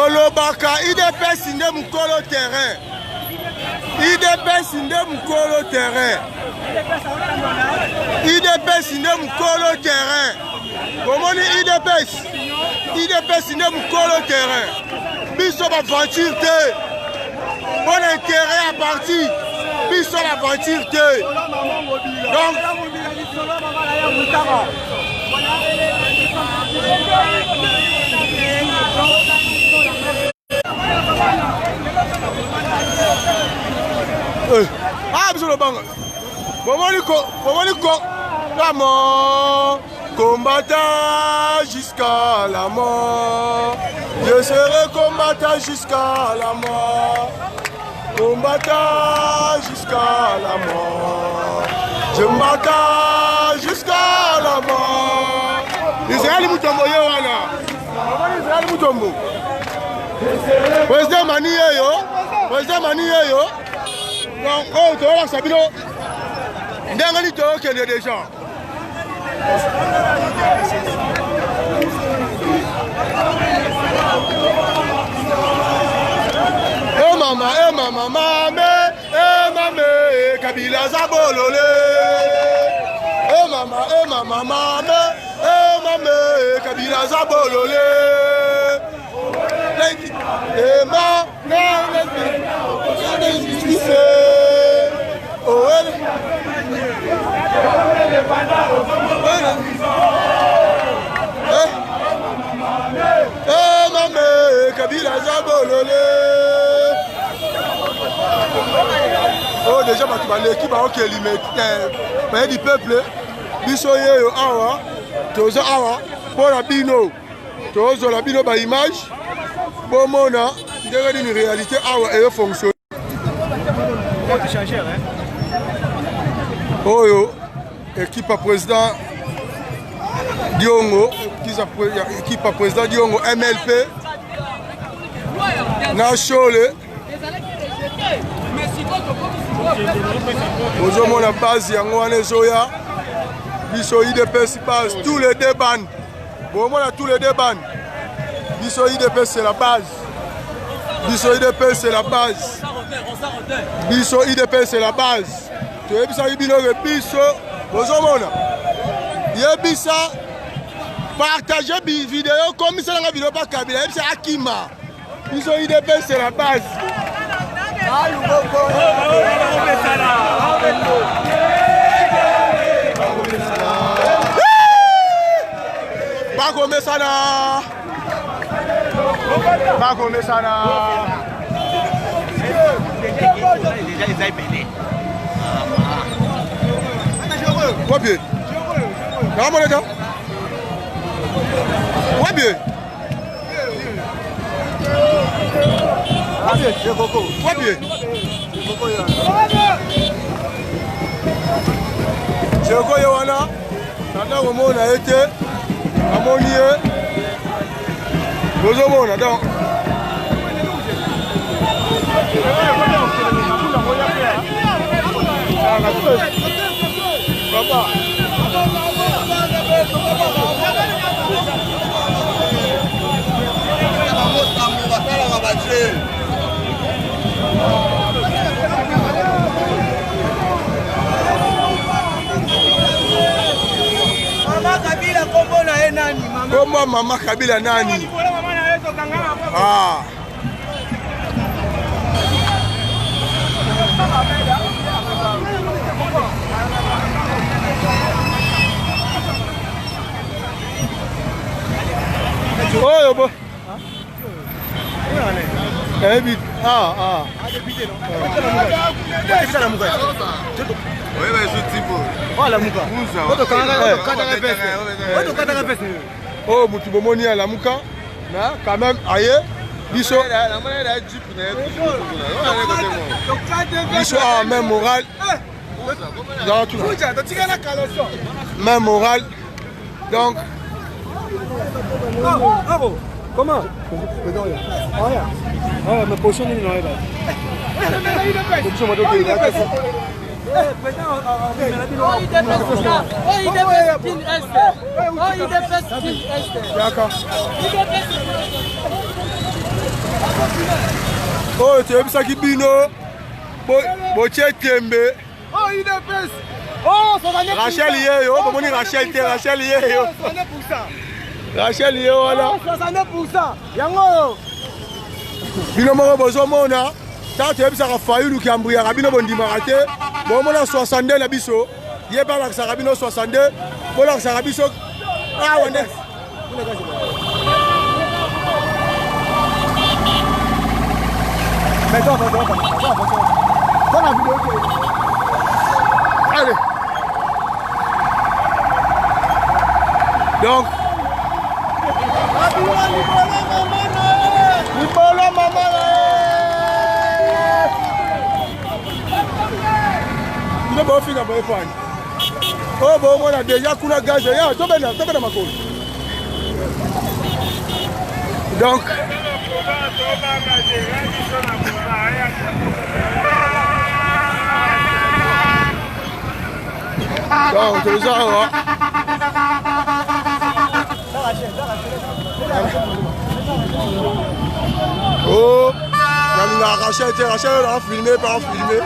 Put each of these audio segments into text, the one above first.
Tolobaka UDPS nde mokolo terrain. UDPS nde mokolo terrain. UDPS nde mokolo terrain. Bomoni UDPS? UDPS nde mokolo terrain. Biso ba aventure te. Mpo na intérêt ya parti. Biso ba aventure te. Donc Eh, ah biso lobanga bomoni ko bomoni ko la mort combattant jusqu'à la mort je serai combattant jusqu'à la mort combattant jusqu'à la mort je me jusqu'à la mort Israël Mutombo ye wana omoni Israël Mutombo président mani yeyo président mani yeyo donc oyo toyolakisa bino ndenge nini toyokende déjà E mama, e mama, mame, e mame, Kabila aza bolole. E mama, e mama, mame, e mame, Kabila aza bolole. E ma, na, na, Kabila aza bolole oyo oh, deja bato baleki baokelime baye du peuple biso yeyo awa toza awa mpo na bino tozwela bino baimage bomona ndenge nini réalité awa eyo fonctionne oyo équipe ya président Diongo équipe ya président Diongo MLP na Shole ozomona base yango wana ezoya biso idps base tous les deux bandes bomona tous les deux bandes biso idps c'est la base biso idps c'est la base biso idps c'est la base toyebisaki bino ke biso bozomona yebisa partage video komiselanga video pa kabila yebisa akima biso idps c'est la base bakomesana bakomesana wapi namonaka wapi Wapi? Jeko ye wana nanda komona ye te amoni ye bozomona donc Papa. Kombo ya mama Kabila nani? Ah. Oyo bo. Nayebi ah ah. Oyo motu bomoni alamuka mais quand même aye biso biso awa même moral même moral donc Comment Ah, mais position nini na Position moto Yaka. Oyo toyebisaki bino botie tembe. Oh, UDPS. Oh, 69%. Rachel yeyo, oh, bomoni Rachel te, Rachel yeyo. 69%. Rachel ye wana. Oh, 69%. Yango oyo. Bino moko bozomona ntango toyebisaka Fayulu kiambriyaka bino bondimaka te, bomona 62 na biso, ye mpe alakisaka bino 62, bolakisaka biso awa nde. Mais toi, toi, toi, toi, toi, toi, toi, la vidéo. Allez. Donc, Libolo mama na ye. Bino bofinga boye fani. Oyo bomona deja kuna gaz ya tobenda tobenda makolo. Donc Donc toza awa. Oh, nalingaka Rachel te, Rachel oyo afilme pa afilme.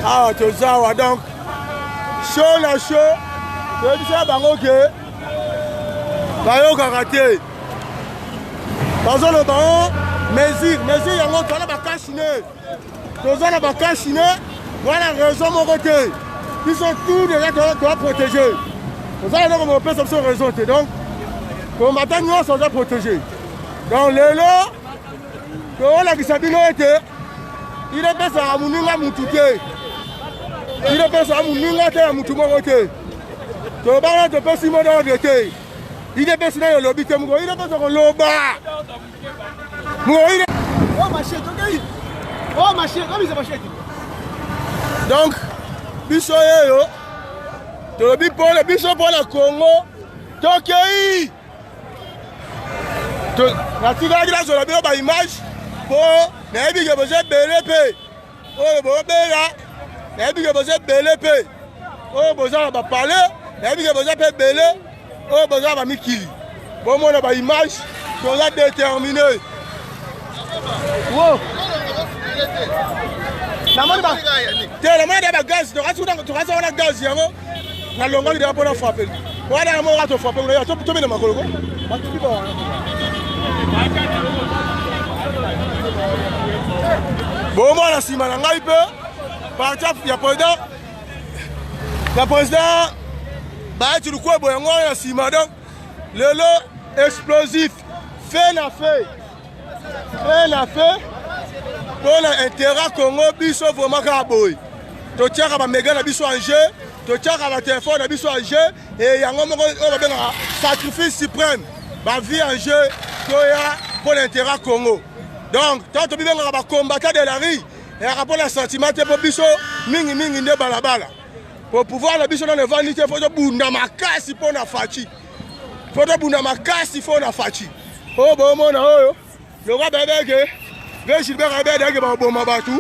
Awa toza awa donc show na show toyebisaka bango ke bayokaka te bazoloba o mesure mesure yango toza na bakashine toza na bakashine wana raison moko te biso tout deja toa protege toza na eloko mokopesa biso raison te donc combattant nyonso aza protege donc lelo toolakisa bino ete idepesaka moninga mutu te idepesaka moninga te ya mutu moko te tobana topesi mot d'ordre te idepesi nayo elobi te moko idepesa koloba moko ide Oh, machette, ok. Oh, machette, comme ils machette. Donc, biso yeyo tolobi mpona biso mpona Congo tokei natikalaki nazwela bino baimage mpo nayebi ke boza ebele mpe oyo bobela nayebi ke boza ebele mpe oyo boza na bapale nayebi ke boza mpe ebele oyo boza na bamikili bomona baimage toza détermine Wow. Namoni ba te namoni da bagaz tokasi wana gaz yango nalongaki deja mpona frappe wana yango moko tofrappe kuna tobenda makolo ko bomona nsima na ngai mpe parti ya président ya président Bahati Lukwebo yango wana na nsima donc lelo explosif fe na fe fe na fe mpo na intérêt Congo biso vraiment kaka boye totiaka bamega na biso en jeu totiaka batelefone na biso en jeu e yango moko oyo babengaka sacrifice suprême bavie en jeu toya mpo na intérêt Congo donc ntango tobibengaka bacombattant de la rue eyaka mpo na sentiment te mpo biso mingimingi nde balabala po pouvoir na biso nano evandi te fo tobunda makasi mpo na Fatshi fo tobunda makasi fo na Fatshi oyo bomona oyo lokwa bebeke ve Gilbert abede ake baboma bato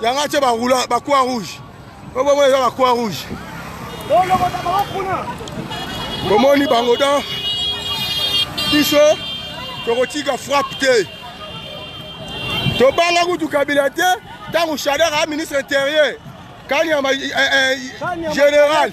yango atie barula bacroix rouge oyo bomona eza bacroix rouge bomoni bango don biso tokotika frappe te tobanga kutu Kabila te ntango Shadary a ministre intérieur Kanyama eh, eh, général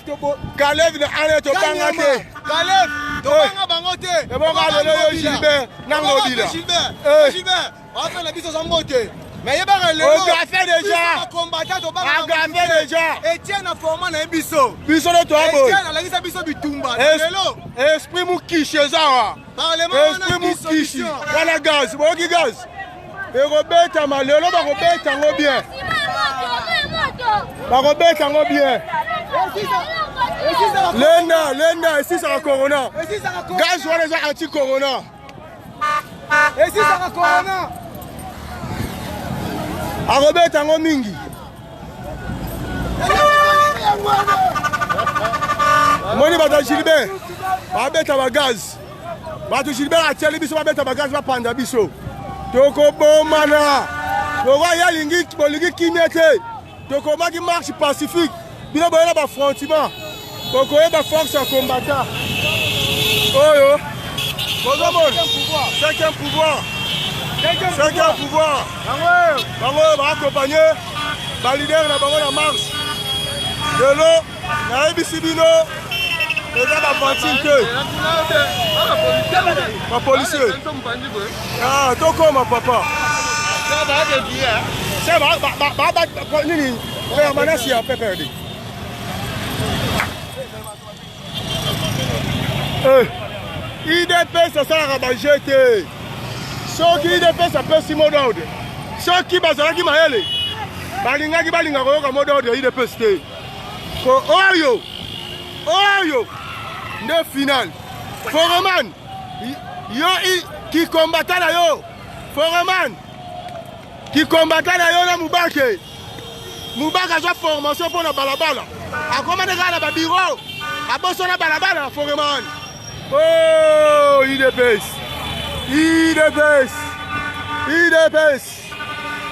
Kalev na ane tobanga te Kalev tobanga bango te ebonga lelo yo Gilbert na Ngobila Gilbert Eh. Gilbert wafela biso za mbote mais yebaka lelo Ogafe déjà. combattant tobanga Agafe déjà. Etienne na format na ye biso biso nde toya boye Etienne alakisa biso bitumba lelo esprit mukishi eza awa parlement wana esprit mukishi dissolution wana gaz boyoki gaz ekobetama lelo bakobeta yango bien bakobeta yango bien lenda lenda esisaka corona gaz wana eza anti corona esisaka corona akobeta yango mingi moni bato ya Gilbert babeta bagaz bato Gilbert atieli biso babeta bagaz bapanza biso tokobomana lokwa ye alingi bolingi kimia te tokomaki marche pacifique bino boyela bafrontiment bokoyeba force ya combattant oyo. Bozomona cinquième pouvoir, cinquième pouvoir, bango oyo baaccompagne balider na bango na marche lelo. Nayebisi bino, eza bavantine te, bapolisier. Ah, tokoma papa nini, permanence ya PPRD. UDPS asalaka baje te. Soki UDPS apesi mot d'ordre, soki bazalaki mayele, balingaki balinga koyoka mot d'ordre ya UDPS te. Ko oyo oyo nde final. Foreman, yo kikombata na yo, Foreman, kikombata na yo na Mubake. Mubake azwa formation mpo na balabala, akoma nde kaka na babiro, abosana balabala. Foreman, oh, UDPS, UDPS, UDPS.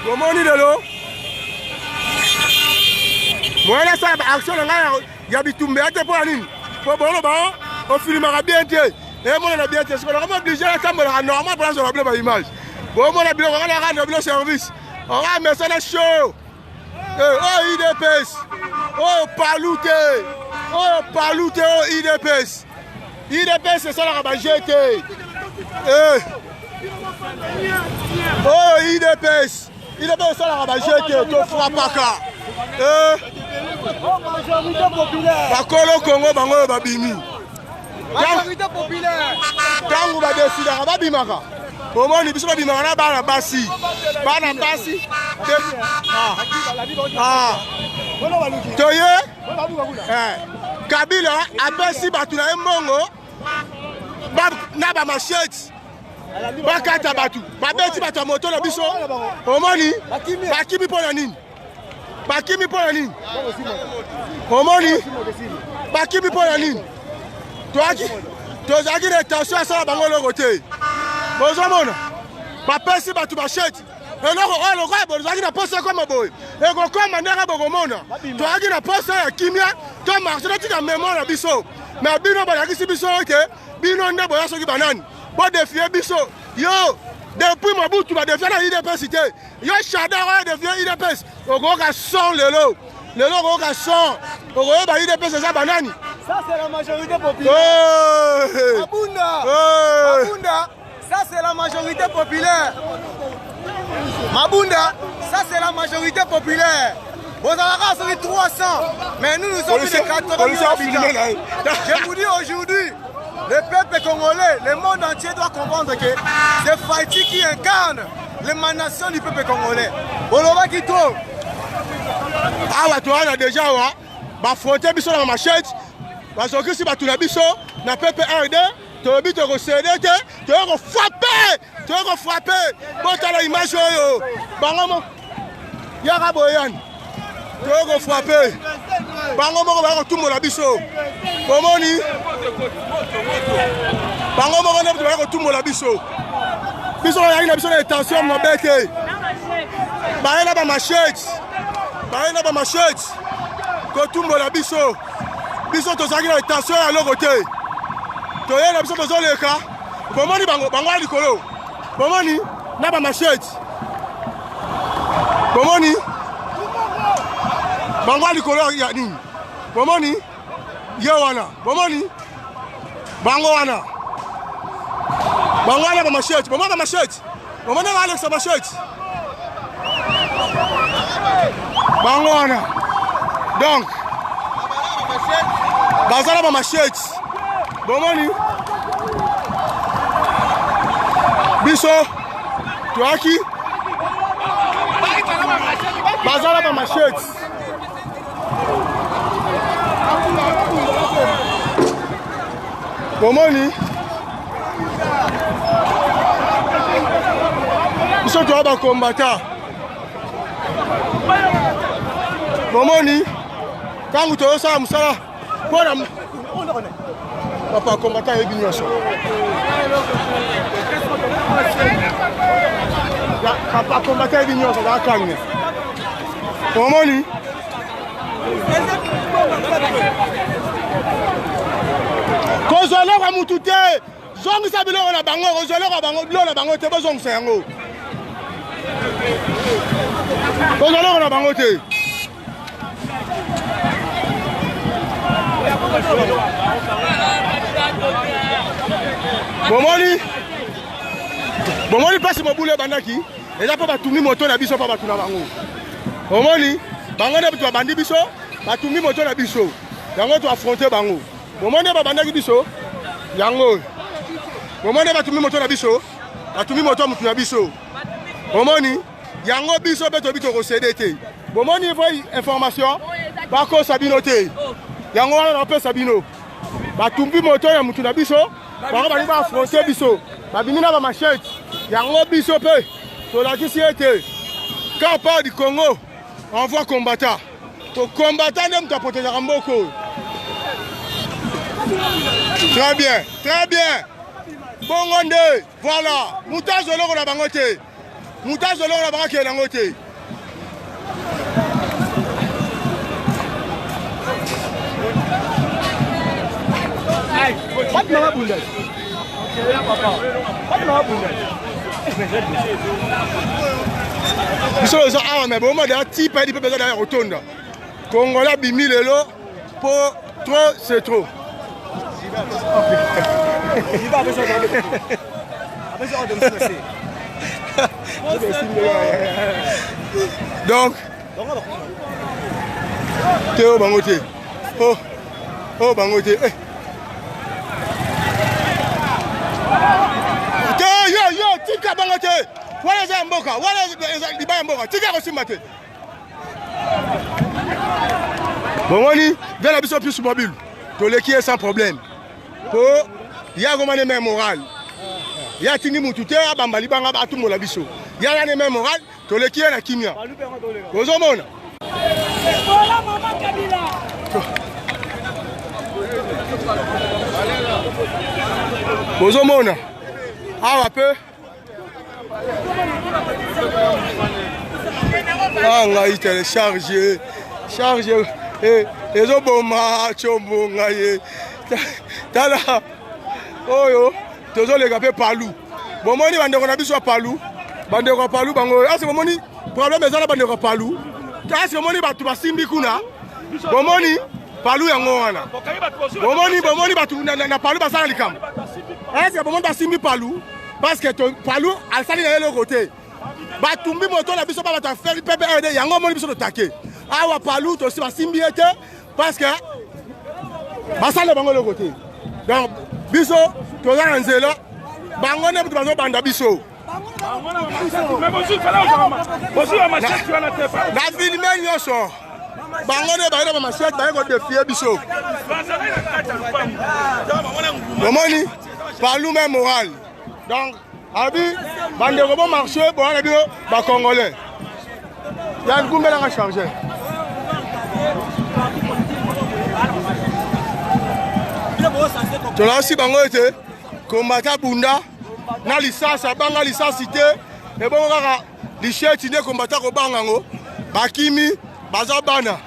Bomoni lelo moyen nasala baaction na ngai ya bitumba ya te. Mpo ya nini? Mpo boloba ofilimaka bien te, emonana bien te. Sikoyo nakomi oblige natambolaka normal mpo nazwaka bino baimage. Bomona biloko nga na rendre bino service. Oka mesana show. Oyo UDPS, oyo palu te, oyo palu te, oyo UDPS. UDPS esalaka baje te. Oyo UDPS, UDPS esalaka baje te, tofrapaka. Bakolo Kongo, bango oyo babimi ntango badesidaka, babimaka. Omoni biso babimaka na bana basi, bana basi. Toye, Kabila apesi bato na ye mbongo na bamachete, bakata bato, babeti bato ya moto na biso. Omoni bakimi mpo na nini? Bakimi mpo na nini? Omoni bakimi mpo na nini? Toyaki, tozalaki na intention asala bango eloko te. Bozomona bapesi bato basheti eloko oyo lokola bozalaki na posa ekoma boye, ekokoma ndenge bokomona. Toyaki na posa ya kimia, to marche, totika mémoire na biso. Me bino bolakisi biso ete bino nde boya soki banani bodefie biso. Yo, depuis Mobutu badefie na UDPS te. Yo Shadar oyo defie UDPS, okoyoka son lelo. Lelo okoyoka son, okoyeba UDPS eza banani. Ça, c'est la majorité populaire. Hey. Mabunda. Hey. Mabunda, ça c'est la majorité populaire. Mabunda, ça c'est la majorité populaire. Bozalaka soki 300, mais nous, nous sommes plus de 80 000 habitants. Je vous dis aujourd'hui, le peuple congolais, le monde entier doit comprendre que c'est Fatshi qui incarne l'émanation du peuple congolais. Bolobaki trop. Awa towana déjà, awa bafronte biso na bamachete, bazokisi bato na biso na PPRD. Toyebi tokosede te, toye kofrappe, toye kofrappe. Botala image oyo, bango mo yaka boyani, toye kofrappe bango moko, baya kotumbola biso. Bomoni bango moko nde baya kotumbola biso. Biso bayaki na biso na intention mabe te. Baye na bamachete, baye na bamachete kotumbola biso. Biso tozalaki na intention ya eloko te. Toye na biso, tozoleka, bomoni bango, bango ya likolo, bomoni na bamachete, bomoni bango ya likolo ya nini, bomoni ye wana, bomoni bango wana, bango wana bamachete, bomoni bamachete, bomoni baalekisa machete, bango wana. Donc baza na bamachete. Bomoni biso toyaki, baza na bamachete. Bomoni biso toya bakombata. Bomoni ntango toyosala mosala mpona papa kombata, ayebi nyonso. Papa kombata ayebi nyonso, azala calme. Omoni kozwa eloko ya mutu te. Zongisa biloko na bango, kozwa eloko ya bango, biloko na bango te, bozongisa yango. Kozwa eloko na bango te. Bomoni bomoni mpasi mobulu ebandaki eza mpo batumbi moto na biso mpo bato na bango. Omoni bango nde bato babandi biso, batumbi moto na biso, yango to affronte bango. Bomoni babandaki biso yango oyo. Bomoni batumbi moto na biso, batumbi moto ya motu na biso. Omoni yango biso mpe toyebi tokosede te. Bomoni vrai information bakosa bino te. Yango wana napesa bino. Batumbi moto ya motu na biso, bango balingi ba affronter biso. Babimi na ba machette. Yango biso mpe tolakisi ete quand part du Congo envoie combattant. To combattant nde moto aprotegeaka mboka oyo. Très bien, très bien. Bongo nde, voilà. Moto azwa eloko na bango te. Moto azwa eloko na bango akende nango te. Wapi mama bunda? Wapi mama bunda? Biso eza awa me boma deya ti pedi mpe eza deya ya kotonda. Congolais abimi lelo po trop c'est trop. Donc te oyo bango te oh oyo bango te eh. Te yo yo tika bango te wana eza ya mboka wana eza libaya ya mboka tika kosimba te. Bomoni vela na biso plus mobile toleki ye sans problème po ye akoma ne même moral ye atindi mutu te abamba libanga atumbola biso ye aza ne même moral toleki ye na kimia ozomona. Bozomona awa mpe ah ngai telecharge charge ezoboma combo ngai tala oyo tozoleka mpe palu. Bomoni bandeko na biso ya palu, bandeko ya palu bango oyo ase bomoni problème eza na bandeko ya palu ase bomoni bato basimbi kuna, bomoni palu yango wana, bomoni bomoni bato na palu basala likambo ese bomoni basimbi palu parce que palu asali na ye eloko te. Batumbi moto na biso ba bato ya PPRD yango omoni biso totake awa palu tosi basimbi ye te parce que basali na bango eloko te. Donc biso toza na nzela, bango nde bazobanda biso na filme nyonso, bango nde baye na bamachete baye kodefie biso. Omoni palu me moral. Donc abi bandeko bo marche boya na bino bacongolais ya nkumbelanga charge. Tolakisi bango ete kombata bunda na lisasi, abanga lisasi te, ebongo kaka lisheti nde kombata kobanga yango. Bakimi baza bana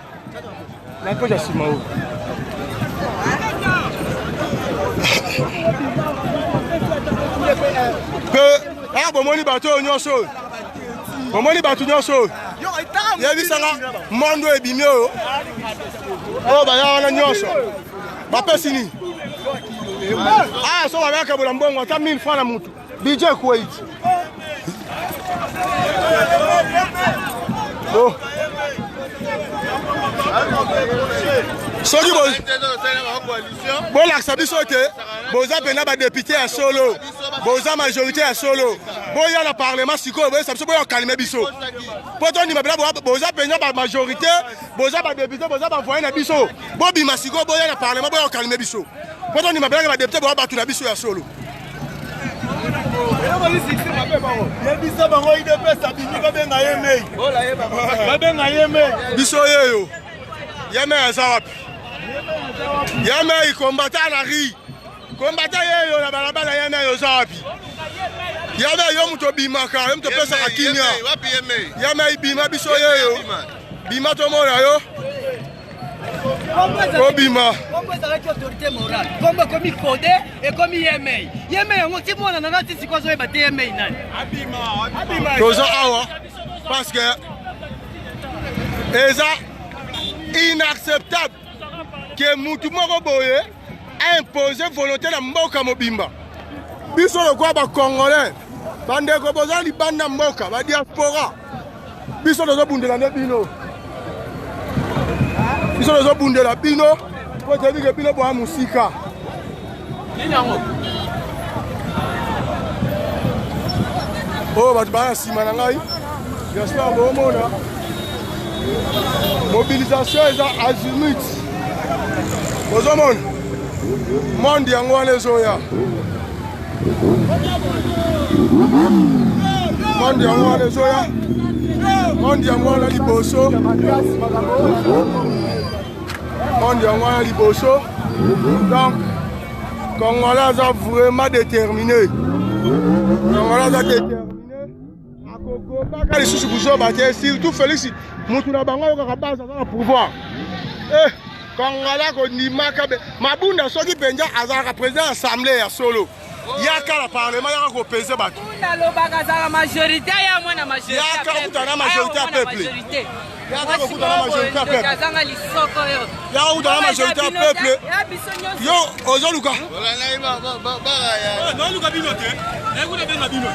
nakoja nsima oyo mpe awa bomoni bato oyo nyonso oyo, bomoni bato nyonso oyo yebisanga mondo ebimi oyo oyo baya wana nyonso bapesi nini? Ah, so bayakabola mbongo ata 1000 francs na mutu, budget ekwei. Oh. Soki bolakisa biso ete boza mpena badepute ya solo, boza majorité ya solo, boya na parlement sikoyo, boyesa biso, boya kokalme biso mpo tondima mpena boza mpenza bamajorité, boza badepute, boza bavoye na biso. Bobima sikoyo, boya na parlement, boya kokalme biso mpo tondima mpena badepute boya bato na biso ya solo. Yebisa bango UDPS abimi, babenga ye mei, babenga ye mei. Biso yeyo ye mei aza wapi? Ye mei kombata na ri kombata yeyo na balabala. Ye mei oza wapi? Ye mei yo moto obimaka, yo moto opesaka kimia. Ye mei bima, biso yeyo bima tomona yo. Kobima. Kombo ezalaki autorité morale. Kombo ekomi kode, ekomi yemei. Yemei yango ti mwana na nga ti sikoyo azoyeba te yemei nani. Abima, abima. Toza awa parce que eza inacceptable ke mutu moko boye impose volonté na mboka mobimba. Biso lokola ba congolais, bandeko boza libanda mboka, ba diaspora, biso tozobundela nde bino, biso tozobundela bino mpo toyebi ke bino boya mosika. Oyo bato baya na nsima na ngai, j'espère bomona mobilisation eza azimut, bozomona monde yango wana ezoya, monde yango wana ezoya, monde yango wana liboso, monde yango wana liboso. Donc Congolais aza vraiment déterminé, Congolais aza déterminé, akokobaka lisusu buzoba te, surtout Félix mutu na bango ayokaka base, aza na pouvoir. Eh, Congolais akondimaka Mabunda soki mpenza azalaka président ya assemblée ya solo, yaka na parlement, yaka kopese bato. Nalobaka azalaka majorité ya mwana majorité, yaka kokuta na majorité ya peuple, yaka kokuta na majorité ya peuple, azanga lisoko yo, yaka kokuta na majorité ya peuple. Yo ozoluka naluka bino te, nakuta benga bino.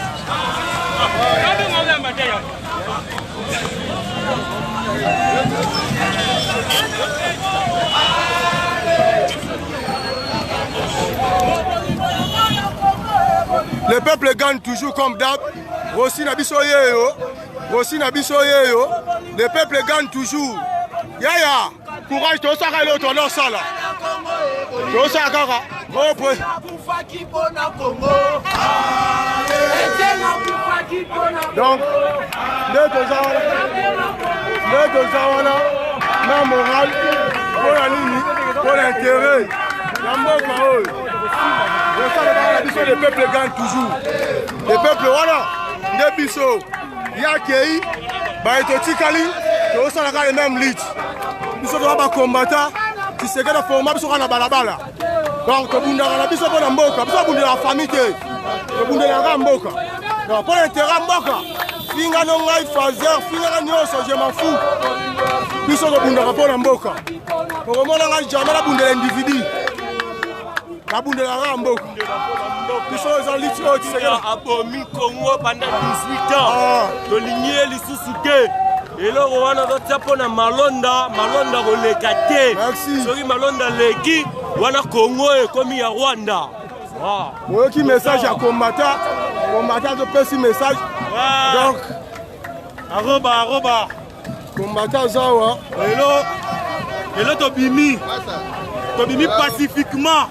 Le peuple gagne toujours comme d'hab. Rossi na biso yeyo. Rossi na biso yeyo. Le peuple gagne toujours. Yaya, courage tosaka eloko tonosala. Tosaka kaka. Opre. Donc, nde toza wana, nde toza wana na moral mpona nini? Mpona intérêt ya mboka oyo. Osala na biso, le peuple gagne toujours. Le peuple wana nde biso yakei baye totikali tozosalaka le même lit. Biso toza bacombattant, Tshisekedi aforma biso kaka na balabala. Donc tobundaka na biso mpo na mboka, biso tobundelaka famille te, tobundelaka mboka. Donc mpo na intérêt ya mboka, finga no ngai fazer, fingaka nyonso, je m'en fous. Biso tobundaka mpo na mboka. Okomona ngai jamais nabundela individu, nabundelaka mboka. Biso eza liti oyo Tshisekedi abomi Congo pendant 18 ans, tolingi ye lisusu te. Eloko wana azotia mpo na Malonda, Malonda koleka te. Soki Malonda aleki wana, Congo ekomi ya Rwanda. Oyoki message ya combattant, combattant azopesi message. Donc aroba aroba combattant aza awa. Lelo lelo tobimi, tobimi pacifiquement,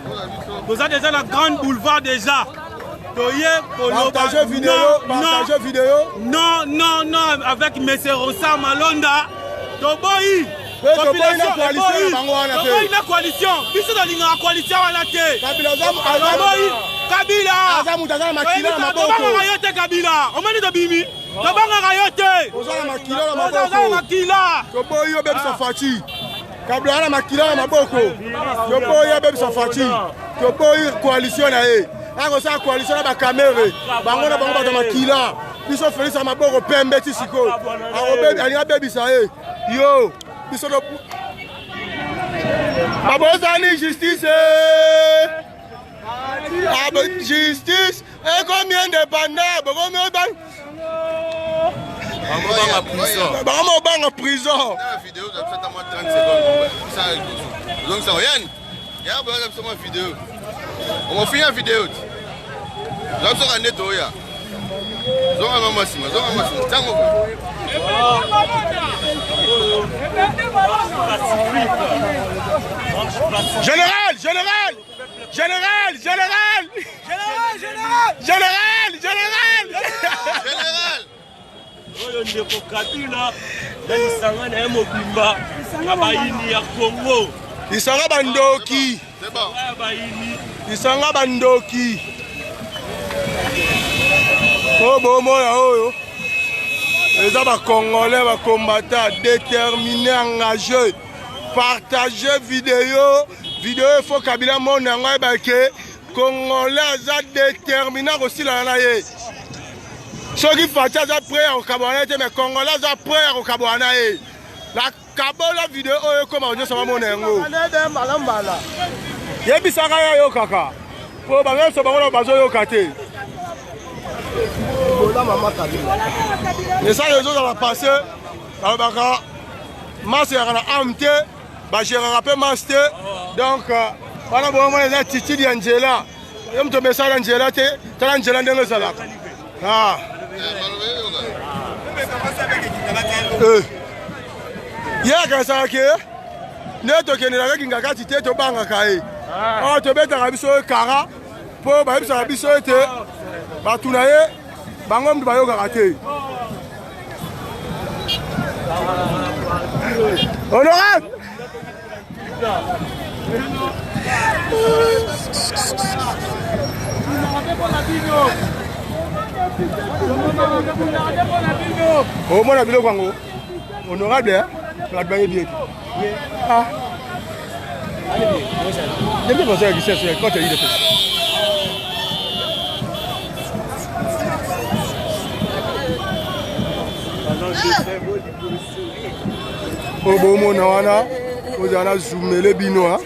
toza déjà na grande boulevard déjà. Toye koloba vidéo, partage vidéo. Non non non, avec monsieur Rosa Malonda toboyi. Toboyi na coalition, biso tolingaka coalition wana te. Toboyi Kabila, aza moto aza na makila na maboko. Tobangaka yo te Kabila, omoni tobimi, tobangaka yo te. Oza na makila na maboko, makila. Toboyi obebisa Fatshi. Kabila aza na makila na maboko, toboyi abebisa Fatshi, toboyi coalition na ye. Akosala coalition na bakamere, bango na bango bato makila. Biso Félix ya maboko pembe ti sikoyo alingi abebisa ye. Yo biso babosani justice, justice ekomi indépendant, bokomi bango obanga prison. Omofinya video zabisoka nde toya zonga mama nsima, zonga mama nsima ntango. Général, général, général, général, général, général, général, général. Oyo ndeko Kabila na lisanga na ye mobimba ya bayini ya Congo. Lisanga bandoki, lisanga bandoki oyo bomona oyo eza bacongolais, bacombattant déterminé, engagé. Partage video, video il faut Kabila mona yango ayeba ke Congolais aza déterminant kosilana na ye. Soki Fatshi aza prêt ya kokabwana na ye te, mais Congolais aza prêt ya kokabwana na ye. Na kabola video oyo ekoma nyonso bamona yango. Yebisaka ye ayokaka po bango nyonso bango na bazoyoka te. Message ezozala passe balobaka masse eyaka na ame te bageraka mpe masse te donc euh, wana bomona eza attitude ya nzela yo moto omesala nzela te tala nzela ndenge ezalaka ah. eh. ye akanisaka ke nde tokendelaka kingakati te tobangaka ye ah. oh, tobetaka biso kara mpo bayebisaka biso ete bato na ye bango mutu bayokaka te honorable omona biloko yango honorable bato bayebi ete ah. Depuis qu'on s'est quand tu as eu oyo bomona wana ozala na zumele bino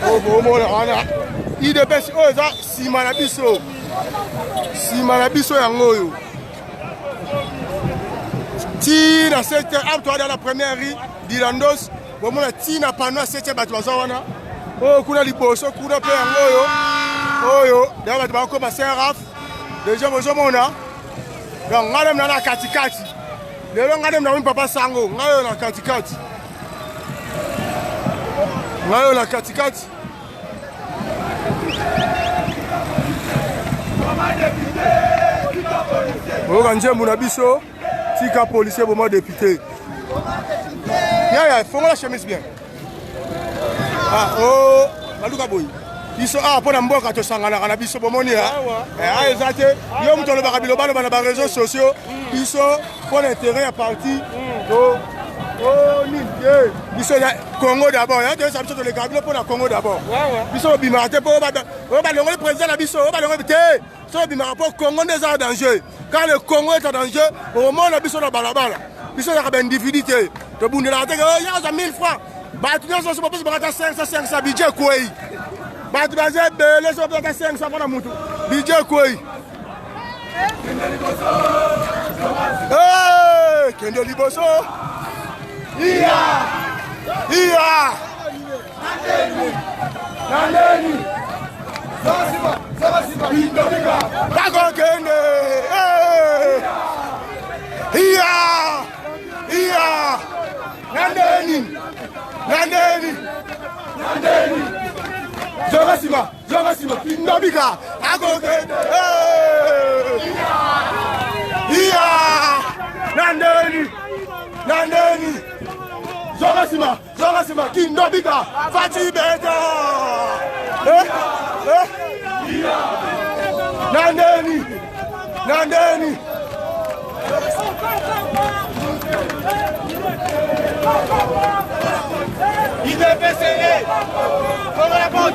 oyo bomona wana idps oyo eza nsima na biso nsima na biso yango oyo ti na 7 heures awa toada na première rue dilandos bomona ti na pano ya 7 bato baza wana oyo kuna liboso kuna mpe yango oyo oyo deja bato bakokoma saint raf deja bozomona donc ngai nde mna na katikati lelo ngai nde mna papa sango ngai oyo na katikati ngai oyo na katikati oyoka nzembo na biso tika policier boma député yaya fongola chemise bien ah, oh, baluka boye biso awa mpo na mboka tosanganaka na biso bomoni ya eh, awa eza te yo moto olobaka bilobaloba na bareseau sociaux biso mpo na intérêt ya parti mm. to oh, nini te biso ya congo d'abord ya toyesa biso tolekaka bino mpo na congo d'abord biso obimaka te mpo oyo balongoli président na biso oyo balongoli te so obimaka mpo congo nde eza na danger quand le congo est en danger okomona biso na balabala biso ezalaka baindividu te tobundelaka te oh, yaza 1000 francs bato nyonso so bapesi bango ata 500 500 budget ekwei bato baza ebele so bapesi ata 500 mpo na motu budget ekwei Hey, kende liboso. Iya. Iya. Nandeni. Bako kende. Hey. Iya. Iya. Nandeni. Nandeni. Nandeni. Zonga sima. Zonga sima. Ndobika. Akokende. Iya. Nandeni. Nandeni. Zonga sima. Zonga sima. Kindobika. Fatshi Beton. Eh? Eh? Nandeni. Nandeni. IDPCE Comment la porte.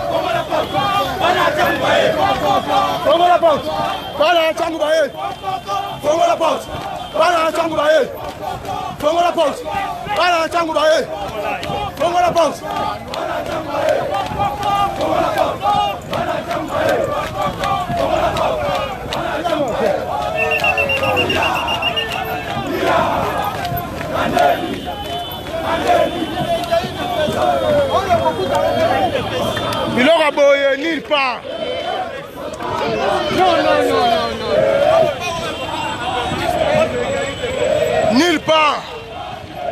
Fongola porte. Bana changu baye. Fongola porte. Bana changu baye. Fongola porte. Bana changu baye. Fongola porte. Bana changu baye. Fongola porte. Bana changu baye. Fongola porte. Bana changu baye. Biloko ya boye nulle part. Non, non, non, non, non. Nulle part.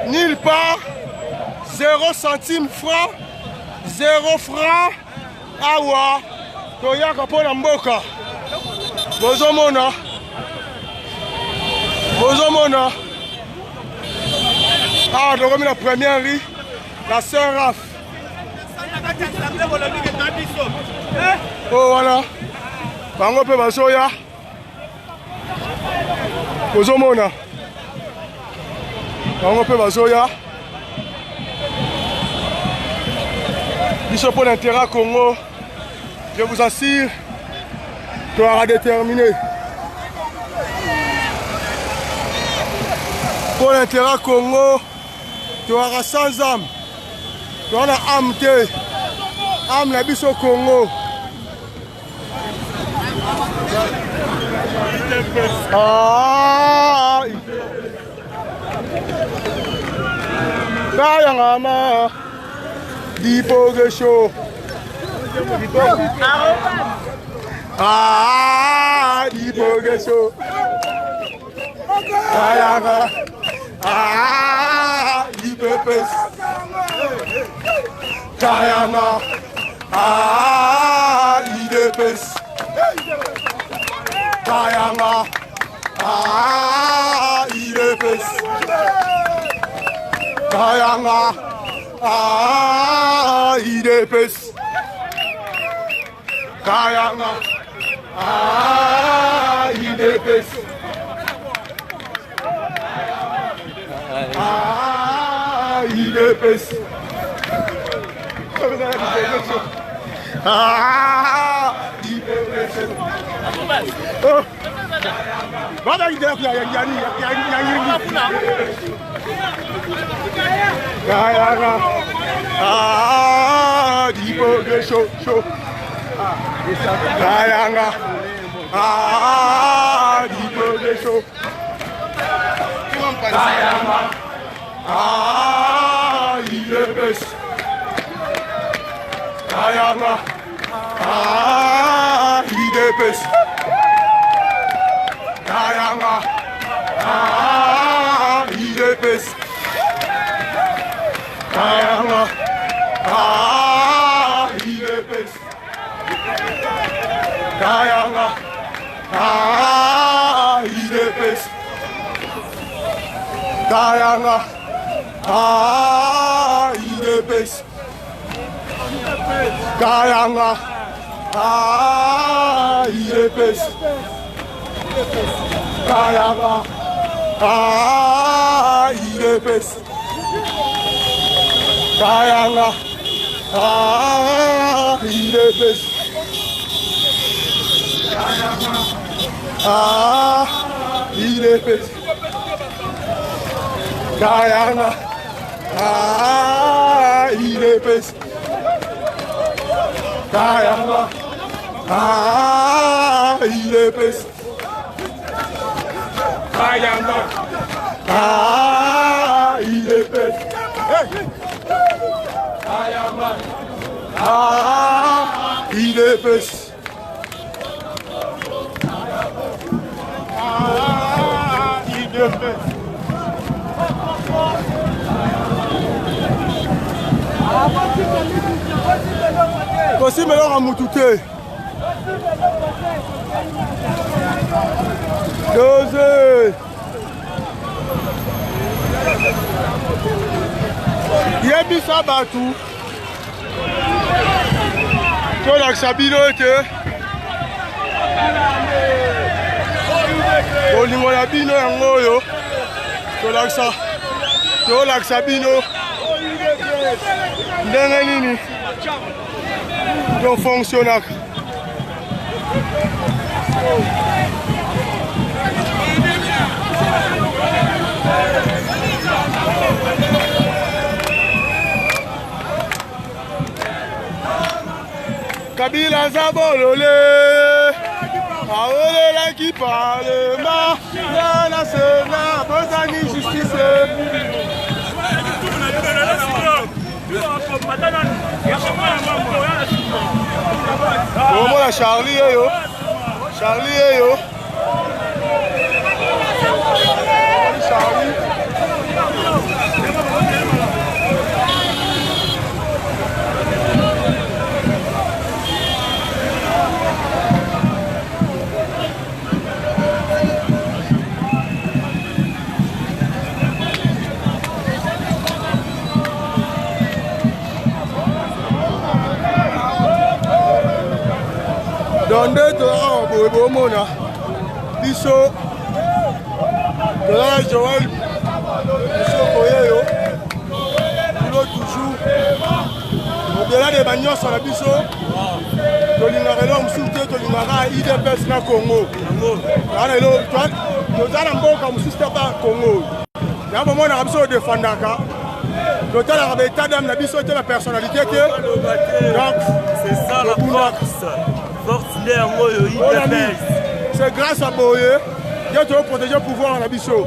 Nulle part. Zéro centime franc. Zéro franc. Awa. Toyaka mpo na mboka. Bozomona. Bozomona. Awa tokomi na première rue. La Saint Raph. Oyo wana bango mpe bazoya, ozomona bango mpe bazoya. Biso mpo na intérêt Congo, je vous assure, toyaka déterminé mpo na intérêt Congo. Toyaka sans âme, toya na âme te, âme na biso Congo. Ah, Kayangama Dipogesho. Ah, Dipogesho. Kayanga. Ah, IPPS. Kayanga. Ah, IDPS. Kayanga. Ah, IDPS. Kayanga. Ah, IDPS. Kayanga. Ah, IDPS. Ah, IDPS. Ah, IDPS. Oh. Bada ya ya ya ya ya. Kayanga. Ah, Dipoge show show. Kayanga. Ah, Dipoge show. Kayanga. Ah, IDPS. Kayanga. Ah, IDPS. Kayanga. Ah, IDPS. Kayanga. Ah, IDPS. Kayanga. Ah, IDPS. Kayanga. Ah, IDPS. Kayanga. Ah, IDPS. Kayanga. Ah, IDPS. Kayanga. Ah, IDPS. Ah, IDPS. Kayanga. Ah, IDPS. Kayanga. Ah, IDPS. Kayanga. Ah, IDPS. Hey. Kayanga. Ah, IDPS. Ah, IDPS. Kosimba eloko ya mutu te. Dose. Yebisa bato tolakisa bino ete bolingo na bino yango oyo tolakisa tolakisa bino ndenge nini tofonctionnaka. Kabila aza bolole, aolelaki parlement na Sénat, bozangi justice. Omona Charlie eyo, Charlie eyo, Charlie. Donc nde toza awa boye, bomona biso toza na Joel Musoko yeyo boulot toujours au-delà de banyonso na biso. Tolingaka eloko mosusu te, tolingaka UDPS na Congo. Toza na mboka mosusu te ba Congo. Yango bomonaka biso odefandaka, totalaka baétat d'âme na biso te, bapersonnalité te. Donc c'est ça la force, force nde yango oyo UDPS. C'est grâce à boye nde toprotéger pouvoir na biso.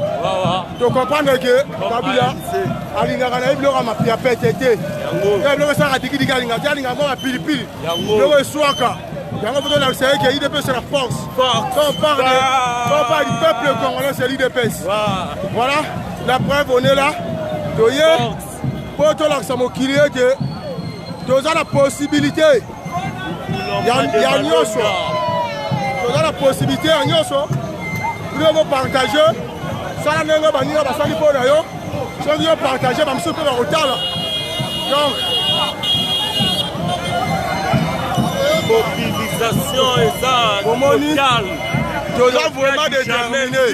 Tocomprendre ke Kabila alingaka na ye biloko ya pete te, biloko esalaka dikidiki alingaka te, alingaka mwa bapilipili, biloko eswaka. Yango mpo tolakisa ye ke UDPS, c'est la force. Quand on parle, quand on parle du peuple congolais, c'est l'UDPS. Voilà la preuve, on est là, toye mpo tolakisa mokili ete toza na possibilité ya nyonso, toza na possibilité ya nyonso. Bino bopartage, sala ndenge baninga basali mpo na yo. Soki yo partage, bamosusu mpe bakotala. Donc mobilisation eza Bomoni, toza vraiment déterminé.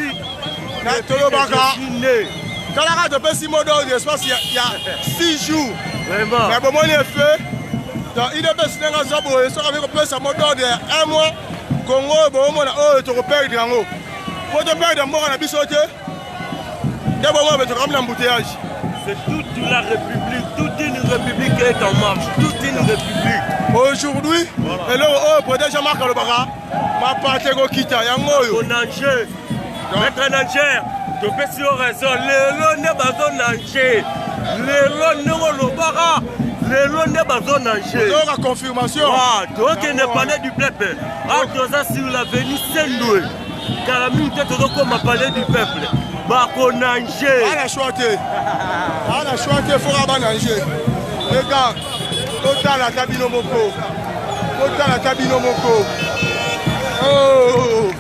Tolobaka, talaka, topesi mot d'ordre espace ya 6 jours, mais bomoni effet. Donc UDPS, ndenge aza boye, soki akoki kopesa mot d'ordre ya un mois, Congo oyo boomona oyo, tokoperdre yango. Po toperdre mboka na biso te, nde bomona be tokami na embouteillage. C'est toute la République, toute une République est en marche, toute une République. Aujourd'hui, eloko oyo président Jean-Marc alobaka, mapate ekokita, yango oyo. Onanger, maître nanger, topesi yo raison. Lelo nde bazonanger, lelo ndenge olobaka, lelo nde bazonanger. Ozoyoka confirmation. Tokende palais du peuple. Awa toza sur l'avenue Sendwe, kala mingi te tozokoma palais du peuple, bakonanger. Ana choix te, ana choix te, foka bananger. Les gars, totala ata bino moko, totala ata bino moko. Oh,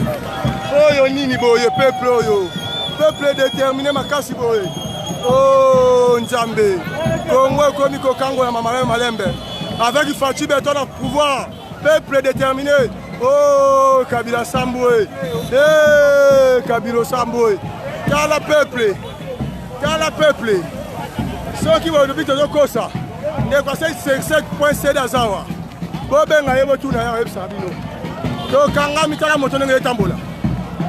oyo nini boye? Peuple oyo, peuple déterminé makasi boye. Oh Nzambe, Kongo ekomi kokangola malembe malembe avec Fatshi Béton na pouvoir. Peuple déterminé. Oh Kabila sambwe, hey, Kabila sambwe. Tala peuple, tala peuple. Soki bolobi tozokosa, ndeko asali 57.7 azawa, bobenga ye, botuna ye, ayebisaka bino. Tokangami, tala moto ndenge etambola.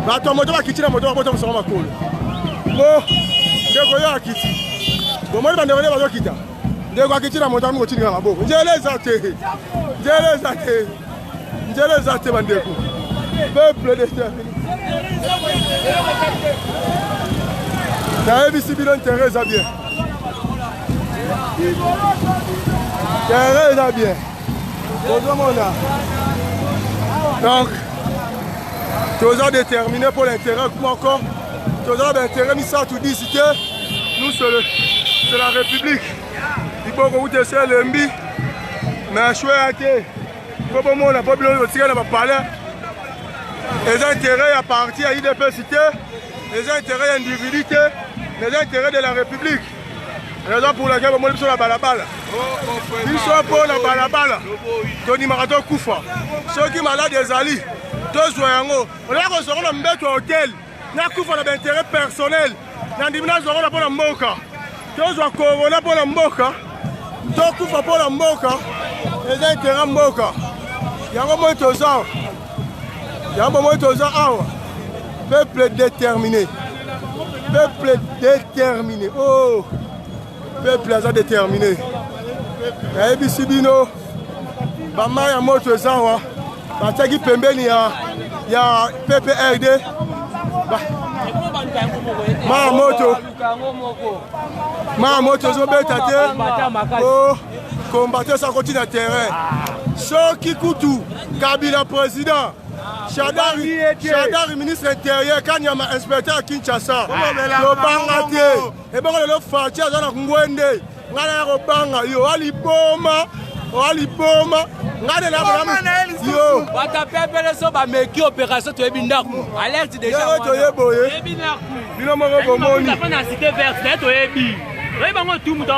Bato ya moto bakiti na moto, babota mosongo makolo. Bo ndeko yo akiti, bomoni bandeko nde bazokita. Ndeko akiti na moto, ami kotindika maboko. Nzela eza te, nzela eza te, nzela eza te. Bandeko, peuple déterminé, nayebisi bino, terrain eza bien, terrain eza bien, bozomona. Donc toza déterminé pour l'intérêt moko, toza na baintérêt misato 10 te. Nous, c'est la République. Liboko kuta esi elembi, mais choix ya te mpo bomona, mpo bino totika na bapalais. Eza intérêt ya parti ya UDPS te, eza intérêt ya individu te, mais eza intérêt de la République, raison pour laquelle bomoni biso na balabala. Biso mpo na balabala tondimaka tokufa. Soki malade ezali, tozwa yango. Olia kozwa yango na mbeto ya hotel, nakufa na baintérêt personnel. Nandimi nazwa yango na mpo na mboka. Tozwa corona mpo na mboka, tokufa mpo na mboka, eza intérêt mboka. Yango moi toza, yango moi toza awa. Peuple déterminé, peuple déterminé. Oh, peuple aza déterminé. Nayebisi bino, bamai ya moto eza awa, batiaki pembeni ya PPRD. Mai ya moto, mai ya moto ezobeta te. O combattre esa koti na terrain. Soki kutu Kabila président, Shadari, Shadari ministre intérieur, Kanyama inspecteur ya Kinshasa, tobanga te. Ebongo lelo Fatshi aza na ngwende, ngai naya kobanga yo? Aliboma, aliboma ngai nde yo. Bato pepele so bameki opération, toyebi ndako, alerte déjà. Ndenge toye boye, bino moko bomoni. Na cité verte naye, toyebi, toyebi bango tu mutu.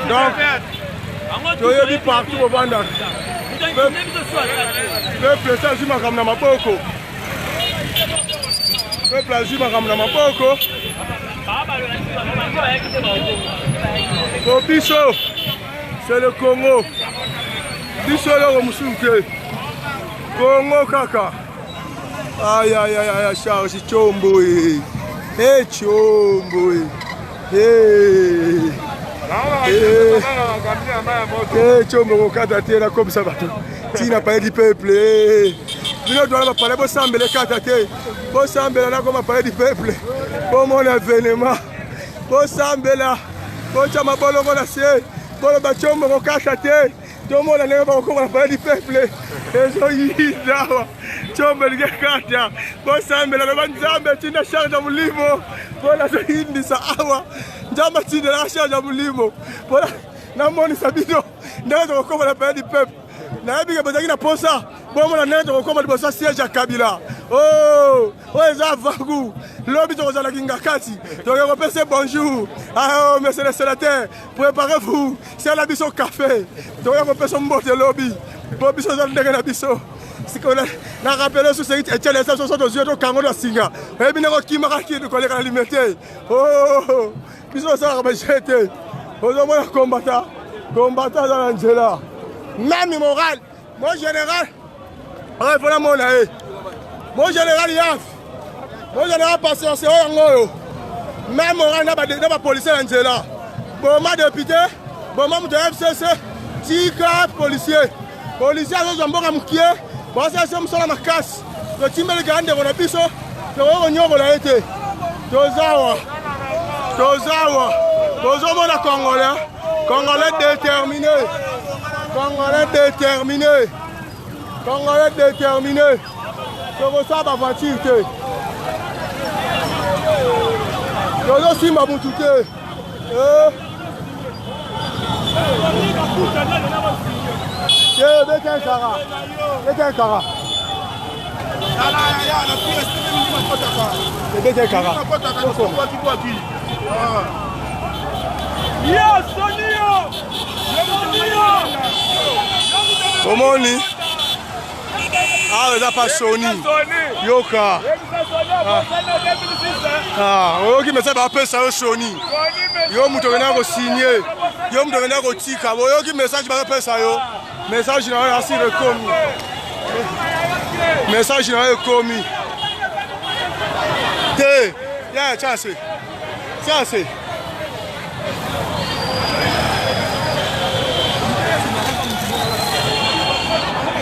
Donc toyebi partout bovandaka. Peuple esi azwi makambo na maboko. Peuple azwi makambo na maboko. Po biso c'est le Congo. Biso eloko mosusu te. Congo kaka. Aïe aïe aïe aïe charge Tshombo. Eh hey, Tshombo. Eh. Eh. Eh, Tshombo kokata te nakomisa bato ntina palais du peuple eh. bino towana bapalais bosambela ekata te bosambela nakoma palais du peuple bomona evenema bosambela botya mabolongo na se boloba Tshombo kokata te tomona ndenge bakokoma na palais du peuple ezoyinda awa Tshombo elingi ekata bosambela loba nzambe atinda charge ya molimo mpo nazoyindisa awa nzambe atindelaka charge ya molimo mpo namonisa bino ndenge tokokoma na palais du peuple nayebi ke bozalaki na posa bomona ndenge tokokoma liboso ya siège ya kabila oh, oyo eza vagu lobi tokozala kingakati toke kopesa bonjour ah, oh, monsieur le sénateur préparez-vous sala biso café tokoya kopesa mbote lobi mpo biso eza ndenge na biso sikoyo na rappele susu etiele eza soso tozwi tokango na singa oyebi ndenge okimaka kini koleka na limete oh, biso tosalaka baje te ozomona kombata kombata aza na nzela meme moral mon général oyo ifo namona ye mon général yaf mon général patience oyo yango oyo meme moral na bapolisier na nzela boma député boma moto ya fcc tika policier policier azozwa mboka mokie basalisa mosala makasi totimbelika ndeko na biso tokoki konyokola ye te tozawa tozawa bozomona congolais congolais déterminé congolais déterminé congolais déterminé tokosala bavoiture te tozosimba mutu te eh. Te beta ekara beta ekara beta ekara omoni awa eza pa soni yoka ah, oyoki message bapesa yo soni yo moto okendaka kosigne yo moto okendaka kotika oyoki message bazopesa yo message na yo asire ekomi message na yo ekomi te ya chance chance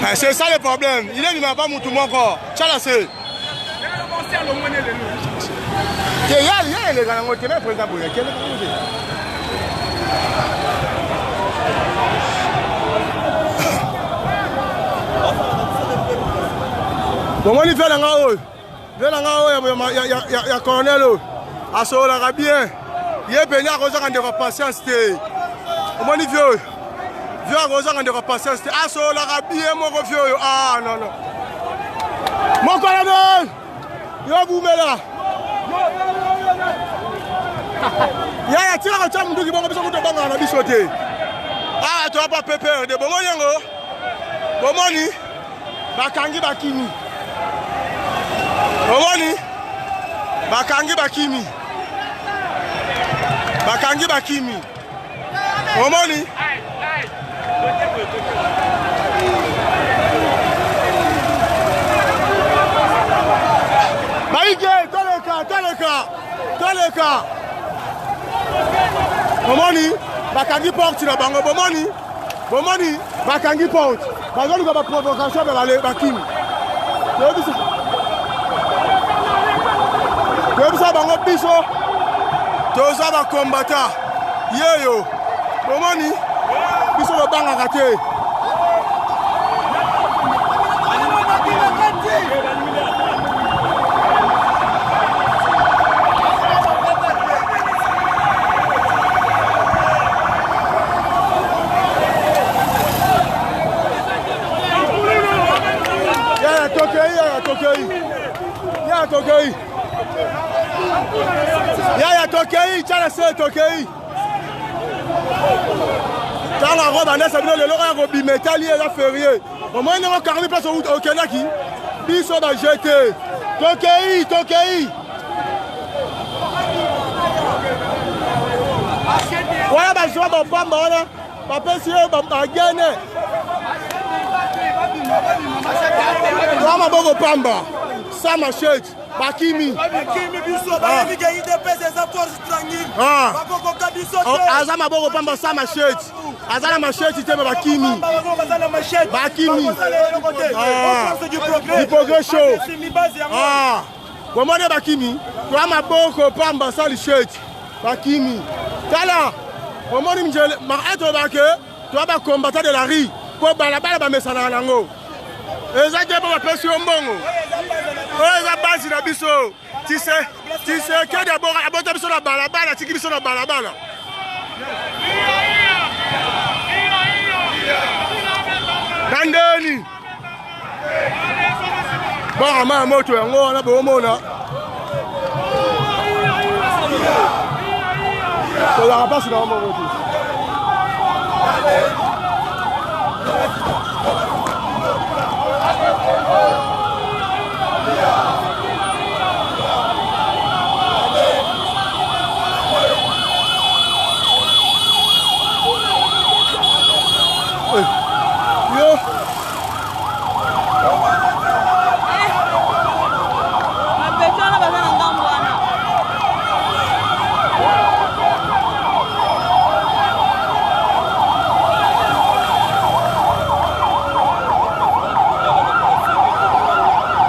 Ah, c'est ça le problème. Il est pas mutu moko. Tchala se. Te ya ya eleka nango te mais président boye kende nango te. Bomoni ve na nga oyo. Ve na nga oyo ya colonel oyo asololaka bien ye mpenza akozanga ndeko ya patience te omoni vie oyo vie akozanga ndeko ya patience te asololaka bien moko vie oyo ah non non mokolonel yo bumela yaya tika kotya munduki bongo biso kutu obangaka na biso te awa toya pa pprd bomoni yango bomoni bakangi bakimi omoni bakangi bakimi bakangi bakimi omoni baike toleka toleka toleka omoni bakangi porte na bango bomoni bomoni bakangi porte bazoluka baprovocation me bakimi toyebisa bango biso toza bakombata yeyo bomoni biso tobangaka te Yaya tokei, yaya tokei. Yaya tokei. Yaya tokei, tala se tokei. Ntango yango bandesa bino lelo kaka kobima etali eza ferie. Omoni ndenge okarmi place okendaki biso ba jete tokei tokei wana bazwa bapamba wana bapesi ye bagene wa maboko pamba sa machete bakimi bakimi biso bayebi ke idps eza force tranquille ah. bakokoka biso oh, te aza maboko pamba sa machete aza na machete te me bakimi bakimi ah. du progrès show ah. bomoni bakimi toa maboko pamba sa lichete bakimi tala omoni mjele etolobake toa bacombattant de la rue mpo balabala bamesanaka nango eza te mpo bapesi yo mbongo oyo eza basi na biso tisekedi abota biso na balabala atiki biso na balabala na ndeni baka ya moto yango wana boomona tozalaka mpasi na moko te Yo. Bapeto wana baza na ngambo wana.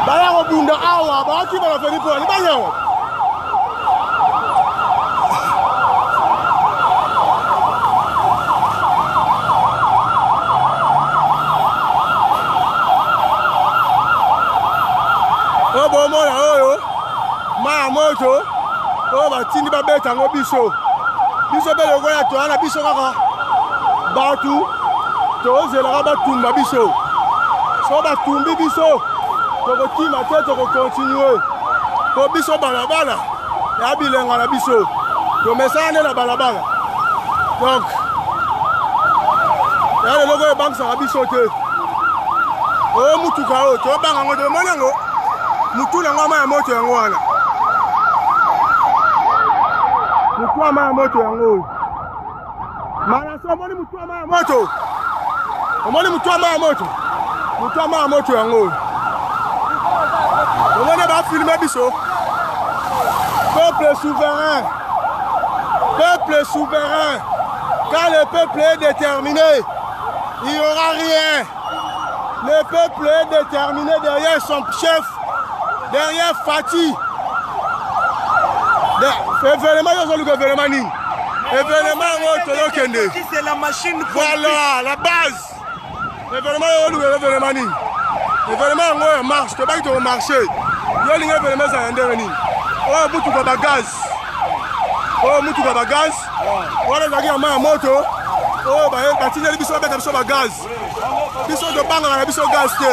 Baya kobunda awa bakima na feni pona banyawa. Oyo bomona oyo mai ya moto oyo batindi babeta yango biso biso mpe lokola toya na biso kaka bato tozelaka batumba biso so batumbi biso tokokima te tokokontinue mpo biso balabala ya bilenga na biso tomesana nde na balabala donc ya leloko oyo ebangisaka biso te oyo motuka oyo tobanga yango tomoni yango motu na yango ama ya moto yango wana motu ama ya moto yango oyo manase omoni motu ama ya moto omoni motu ama ya moto motu ama ya moto yango oyo omoni bafilme biso peuple souverain peuple souverain quand le peuple est déterminé il n'y aura rien le peuple est déterminé derrière son chef derrière Fatih événement yo ozoluka événement nini événement yango tozokende C'est la machine voilà la base événement yo oluka événement nini événement yango ya marche tobaki tokomarche yo olingi événement ezala ya ndenge nini oyo motuka bagaz oyo motuka bagaz wana ezalaki ya mai ya moto oyo batindeli biso babeta biso bagaz biso tobangaka na biso gaz te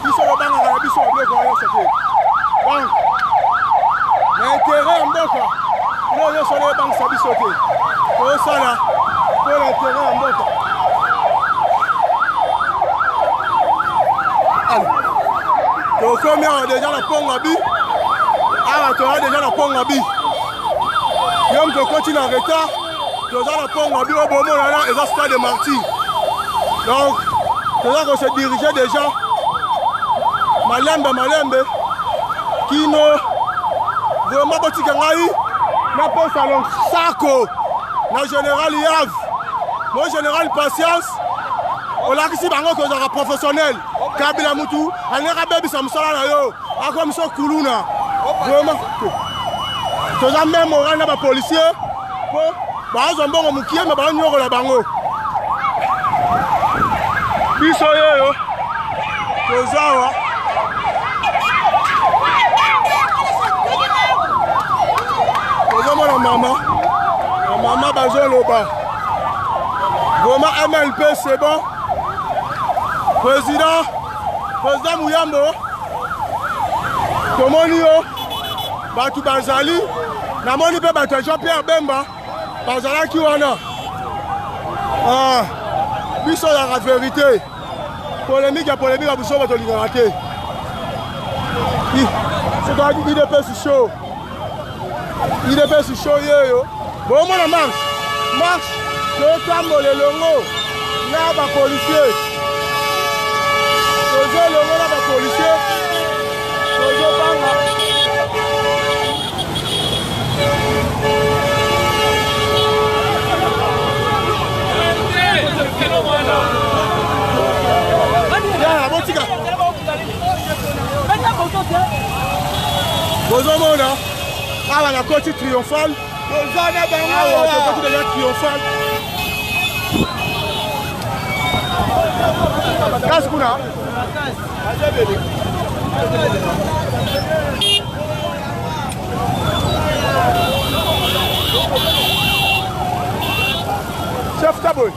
biso tobangaka na biso babiloko wana nyonso te donc na interet ya mboka biloko nyonso wana ebangisa biso te tosala mpo na interet ya mboka tokomi awa deja na ponga bi awa toya deja na ponga bi yo moto okoti na retard toza na pongo abi oyo bomonana eza stade de martyr donc toza ko se diriger déjà malembe malembe kino vraiment botika ngai napesa losako na général yave mo général patience olakisi bango kozalaka professionnel kabila mutu alingaka abebisa mosala na yo akomisa kuluna vraiment toza meme moral na bapolicier mpo bazwa mbongo mokie me banyokola bango biso yeyo toza awa tozomona mama bamama bazoloba vraiment mlp c'est bon président président muyambo tomoni yo bato bazali Namoni mpe bato ya Jean Pierre Bemba bazalaki wana. Ah, biso yaka verite, polemike ya polemike ya biso bato olingaka te. Soki idps show, idps show yeyo bomona marche marche, totambola elongo na bapolisier, toza elongo na bapolisier, tozobanga. Ya botika, bozomona awa na koti triomphal, toza na bango awa tokoti deja triomphal. Kasi kuna chef taboy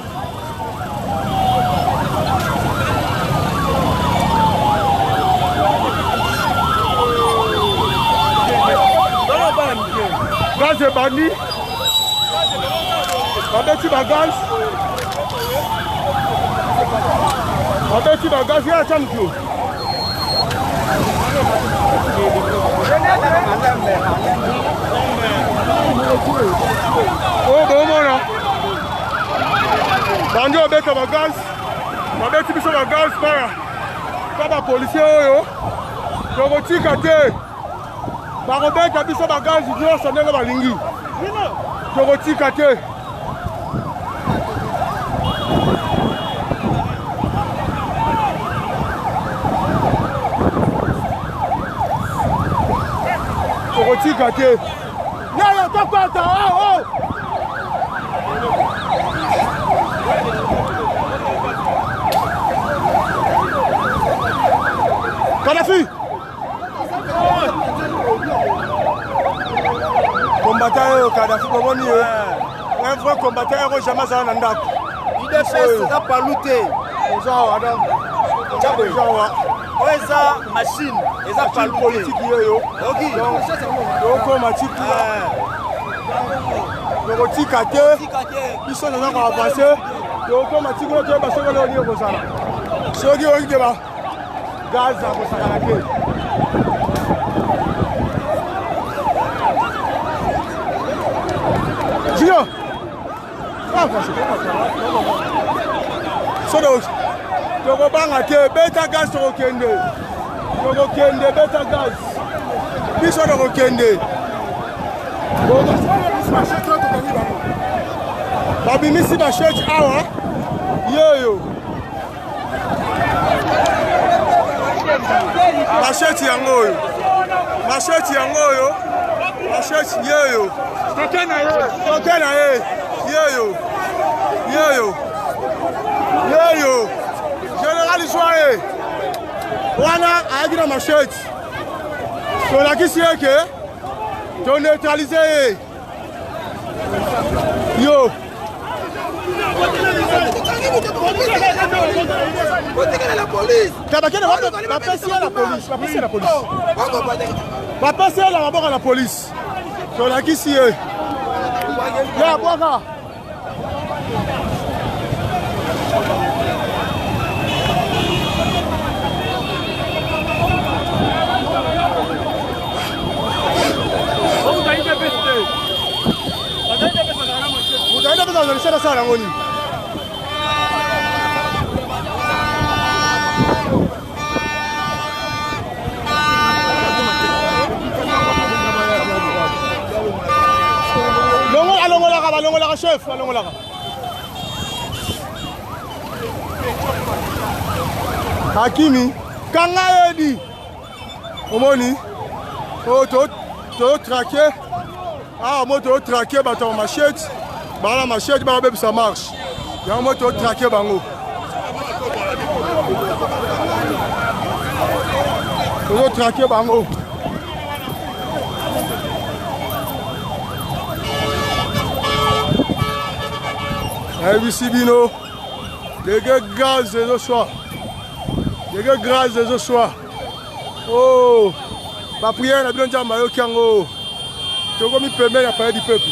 gaz ebandi, babeti bagaz, babeti bagaz ya atya motu. Oyo bomona bandi obeta bagaz, babeti biso bagaz paya pa bapolisier oyo. Tokotika te, bakobeta biso bagaz nyonso ndenge balingi, tokotika te. Tokotika te, yaya, tokota. Oh, oh. Kadafi combattant oyo, Kadafi bomoni ye, un vrai combattant yako jamais azala na ndako. UDPS eza palu te. Oza awa donc, oza awa. Oyo eza machine, eza palu te. Politiki oyo tokoma tikula, tokotika te, biso toza koavance, tokoma tikula, toyeba soki eloko nini ekozala, soki oyoki ke ba gaz akosakana te. Junior, sodo, tokobanga te, beta gaz, tokokende, tokokende, beta gaz, biso tokokende. Babimisi bashete awa yeyo, masheti yango oyo, masheti yango oyo, masheti yeyo, toke na ye yeyo, yeyo, yeyo. Général zwa ye wana ayaki na masheti, tolakisi ye ke toneutralize ye yo. Bakende, bapesi ye la police, bapesi ye la police, bapesi ye na maboko na police, tolakisi ye ya bwaka. Moto ayida mpe azalisa nasala yango nini? Longola, alongolaka, balongolaka, chef alongolaka. Hakimi kanga yedi, omoni oyo totrake awa, mo totrake bato ya machete, bala machete, bakobebisa marche yango, mo totrake bango, tozotrake bango. Nayebisi bino dege gaz ezoswa, dege gaz ezoswa. Oh, bapriere na bino, Nzambe ayoki yango. Tokomi pembeni ya palais du peuple.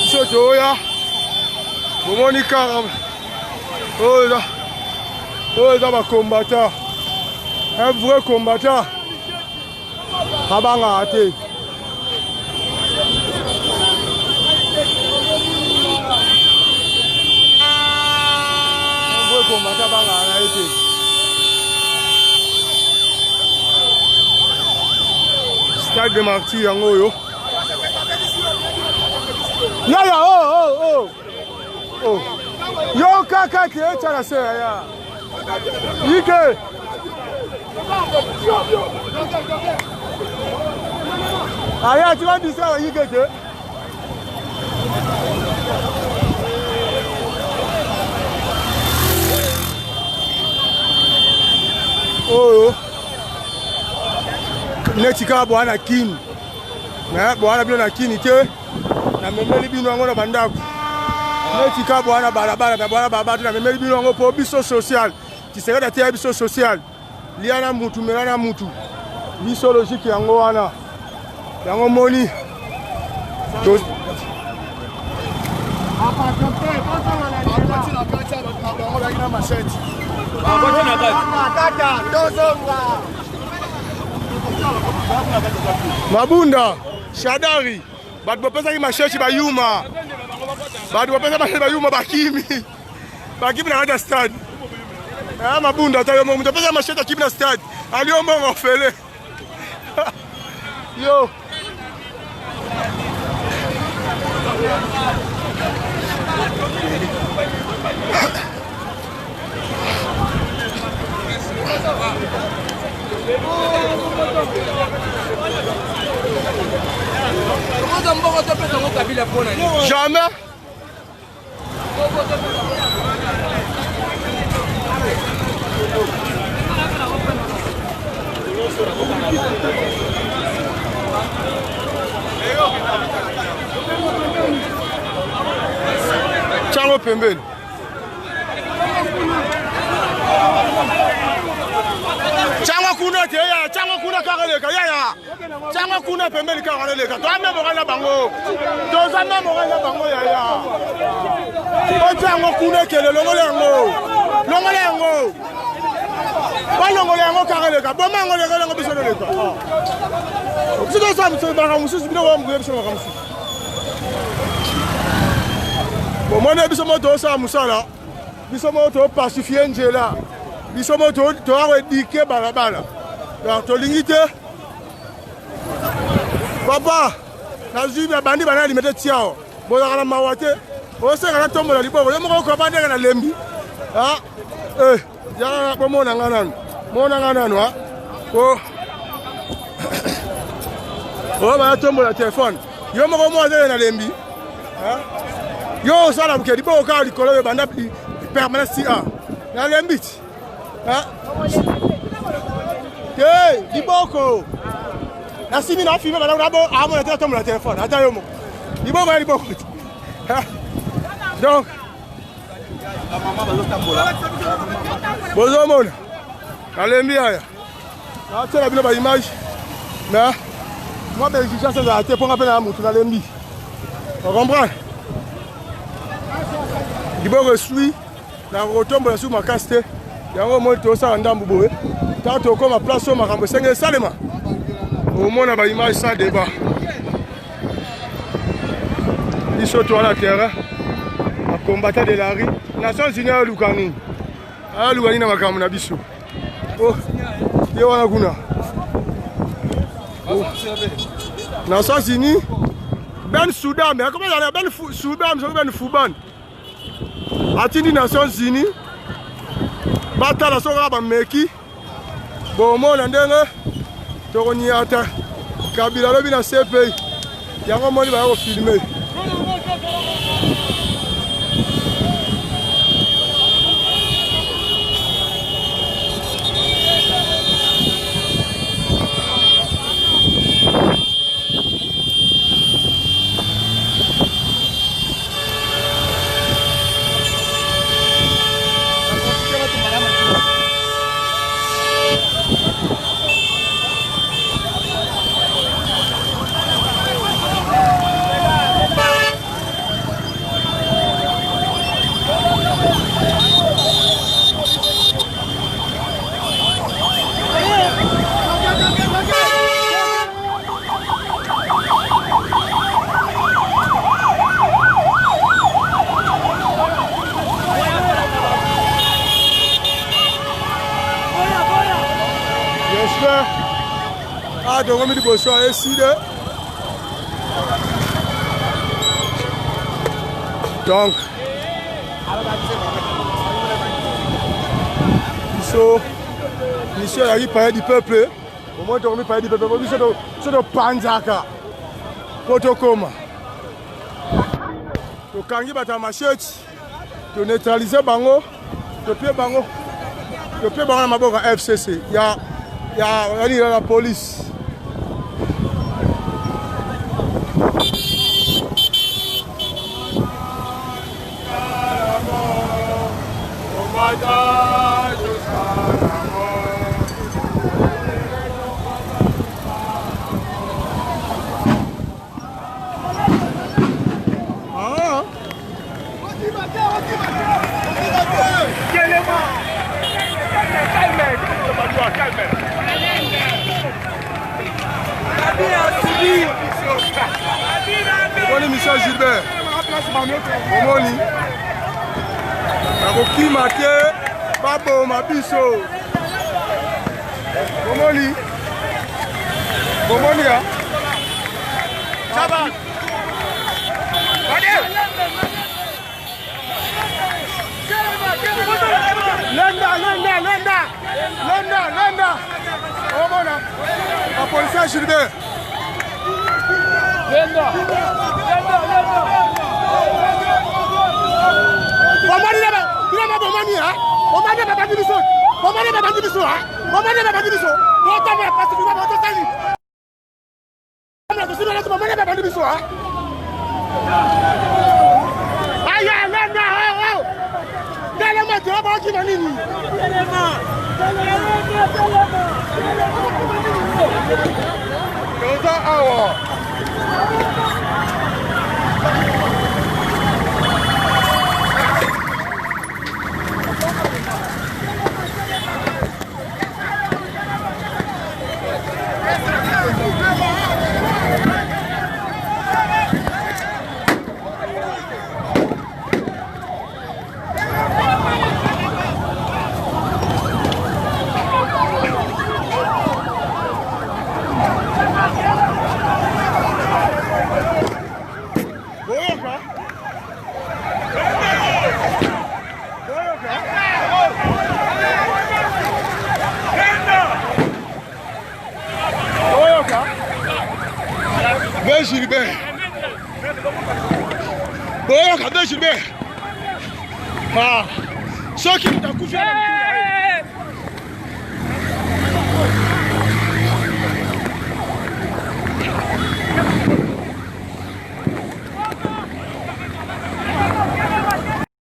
Biso toya bomoni kaka oyo eza oyo eza bacombattant, un vrai combattant abangaka te. Un vrai combattant abangaka na ye te. Stade de Martyr yango oyo. Yaya oh oh oh. Oh. Yo kaka te etya na se yaya. Ike. Aya tu vas dire ça Ike te. Oyo. Neti kaka bwana Kin. Mais bwana bino na Kin te. Namemeli bino yango na bandako. Neti kaka bwana balabala na bwana babatu namemeli bino yango po biso social. Tshisekedi ateya biso social. Lia na mutu, mela na mutu. Biso logique yango wana. Yango moni. Mabunda, Shadari, bato bapesaki masheshi bayuma, bato bapesaki masheshi bayuma bakimi, bakimi na kati ya stade. Ah, Mabunda ata yo moto apesaki mashete akimi na stade, alio mbongo ofele. Yo. Jamais. Chango pembeni. Chango kuna te ya, chango kuna kaka leka ya ya. Chango kuna pembeni kaka leka. Toza meme moral na bango. Toza meme moral na bango ya ya. Otia yango kuna ekele longola yango. Longola yango. Balongola yango kaka leka. Boma yango leka yango biso leka. Biso toza makambo mosusu bino boya biso makambo mosusu. Bomoni biso moko tozosala mosala, biso moko topacifie nzela, biso moko toya koedike balabala. Donc tolingi te papa nazwi bandi bana limete tiao bozalaka na mawa te, osenga natombola liboko yo moko okoba ndenge nalembi. Yaka bomona nga nanu, mona nga nanu o oyo banatombola telefone yo moko mwa azali nalembi yo osala moke liboko kaka likolo oyo banda permanence ti a nalembi ti te liboko nasimi na filme bana nabo amona te natombola telefone ata yo moko liboko ya liboko ti donc bozomona nalembi aya natiela bino baimage mais mwa baexigence ezala te mpo nga mpe na motu nalembi ocomprendre liboko esui na kotombola su makasi te yango omoni tosala ndambu boye ntango tokóma place oyo makambo esenge esalema omona baimage sans débat biso toa na terrain bacombattant de la rue Nations Unies ayoluka nini ayoluka nini na makambo na biso oh, ye wana kuna oh. Nations Unies Ben Sudan akomezala Ben Sudan soki Ben Fuban atindi Nations Unies batala soki kaka bameki bomona ndenge tokoniata Kabila alobi na CPI yango moni baya kofilme. Gilbert ah tokomi liboso ya eside donc biso mission ezalaki palais du peuple omoi tokomi palais du peuple po biso biso topanzaka mpo tokoma tokangi bato ya machete toneutralize bango topie bango topie bango na maboko ya fcc ya ya ya la police Omoni Michel Gilbert, omoni nakokima te baboma biso bomoni bomoni ya Lenda, lenda, lenda, lenda, lenda. Omona, bapolisi ya Gilbert. Lenda, lenda, lenda. Bomoni na bino ma bomoni ha? Bomoni na babandi biso. Bomoni na babandi biso ha? Bomoni na babandi biso. Botambola pasi kuna botosali. Bomoni na babandi biso ha? Aya lenda oh oh. Telema te bakima nini? Telema. Telema, telema. Toza awa. Boyoka. Boyoka. Boyoka. Be Gilbert. Boyoka be Gilbert. Ah. Soki moto akufi ana motu na ye.